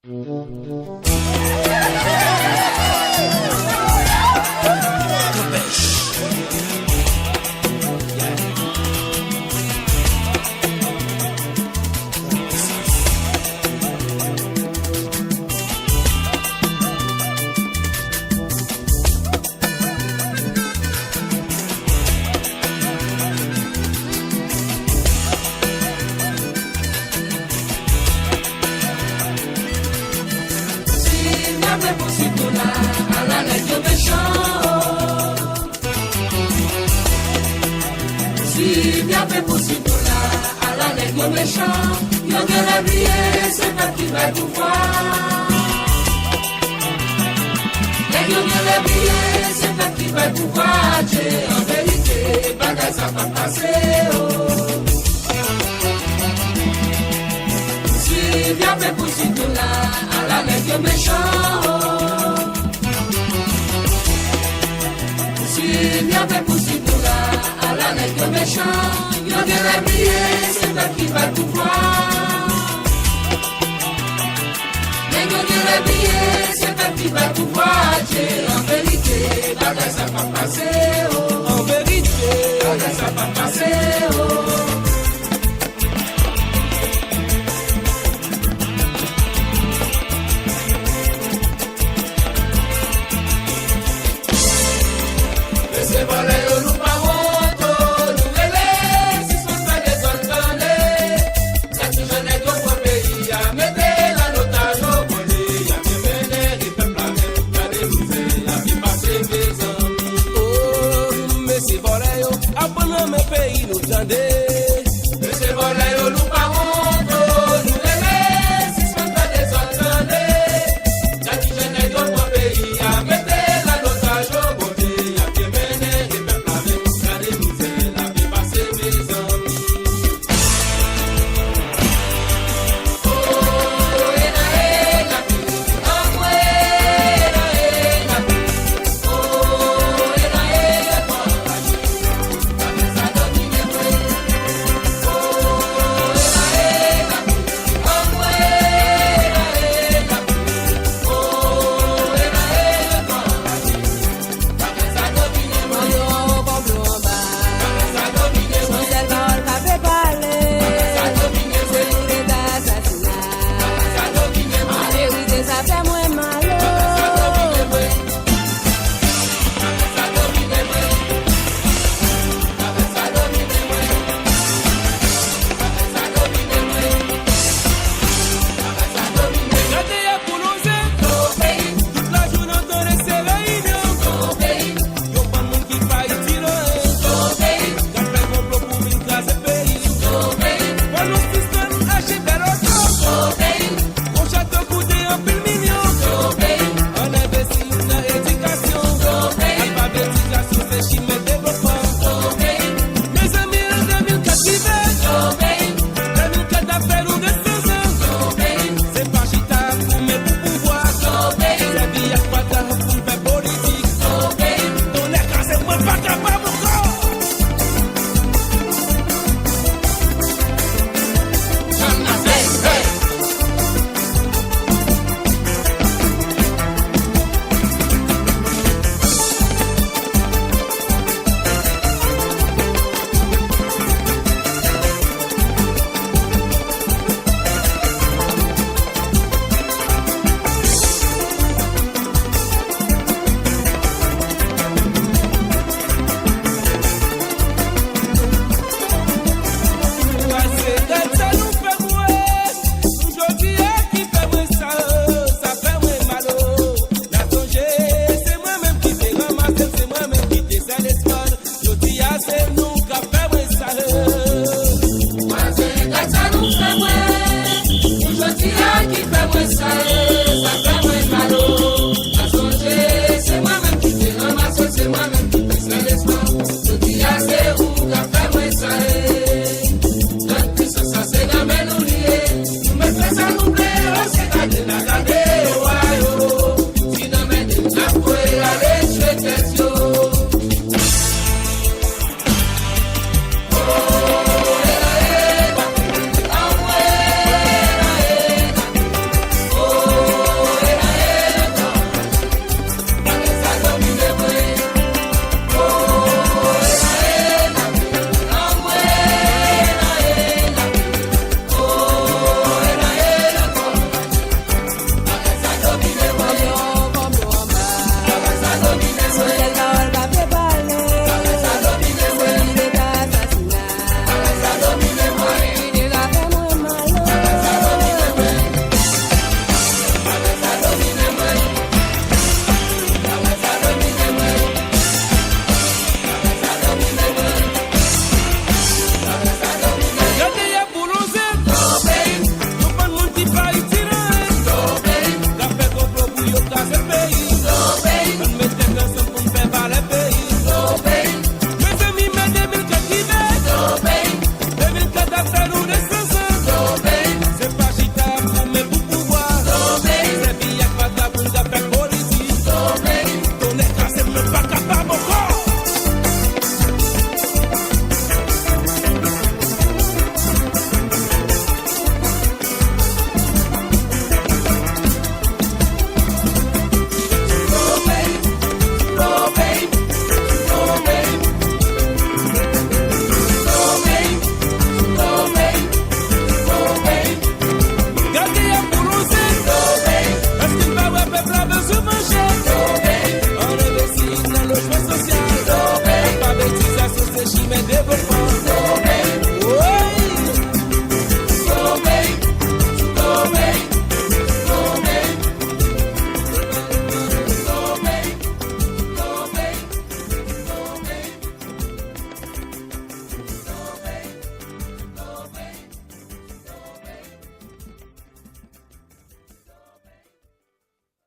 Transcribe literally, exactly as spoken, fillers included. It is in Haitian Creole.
Si n ap fè pou sipou la, ala nèg yo mechan. Si n ap fè pou sipou la, ala nèg yo mechan. Yo genlè bliye se pèp ki bay pouvwa. Nèg yo genlè bliye se pèp ki bay pouvwa a Dye. An verite, bagay sa p ap pase, o. Si n ap fè pou sipou la, ala nèg yo mechan, o. Si n ap fè pou sipou la, ala nèg yo mechan. Yo genlè bliye se pèp ki bay pouvwa. Nèg yo genlè bliye se pèp ki bay pouvwa a Dye. An verite, bagay sa p ap pase, o. An verite, bagay sa p ap pase, o. Mesye vòlè yo, nou pa wont, o, nou rele, sispann fè dezòd, tande. Sa ti jèn nèg yo pran peyi a, mete l an otaj, o, Bondye, y ap mennen pèp la, men gade mizè, y ap pase, mezanmi. O, mesye vòlè yo, ap pran nan men peyi nou, tande. Mesye vòlè yo, nou pa wont, o, nou rele, sispann fè dezòd, tande. Sa ti jèn nèg yo pran peyi a, mete l an otaj, o, Bondye, y ap mennen pèp la, men gade mizè, y ap pase, mezanmi. Anyo anwo, konplo anba. Se yon sèl pawòl k ap fè pale. Se koudeta, asasina. An verite, sa fè mwen mal, o. Gade y ap bouloze. Tout lajounen w tande se reyinyon. Yon bann moun ki pa itil anyen. K ap fè konplo pou vin kraze peyi. Fò nou sispann aji bèl oto. Yon chato koute anpil milyon. Ann envesti nan edikasyon. Alfabetizasyon se chimen devlopman. Mezanmi, an de mil kat rive. De mil kat ap fè nou de san zan. Se pa chita goumen pou pouvwa. Sèvi ak pata pou n fè politik. Tonnè kraze m, mwen pa kapab ankò. Pase gad sa nou fè m wè. Pou jodi a ki fè mwen sa, sa fè mwen mal, o. N a sonje, se mwen menm ki te ranmase l, se mwen menm ki te sèl espwa l. Jodi a, se nou k ap fè mwen sa, e. Pase gad sa nou fè mwen. Pou jodi a ki fè mwen sa, e.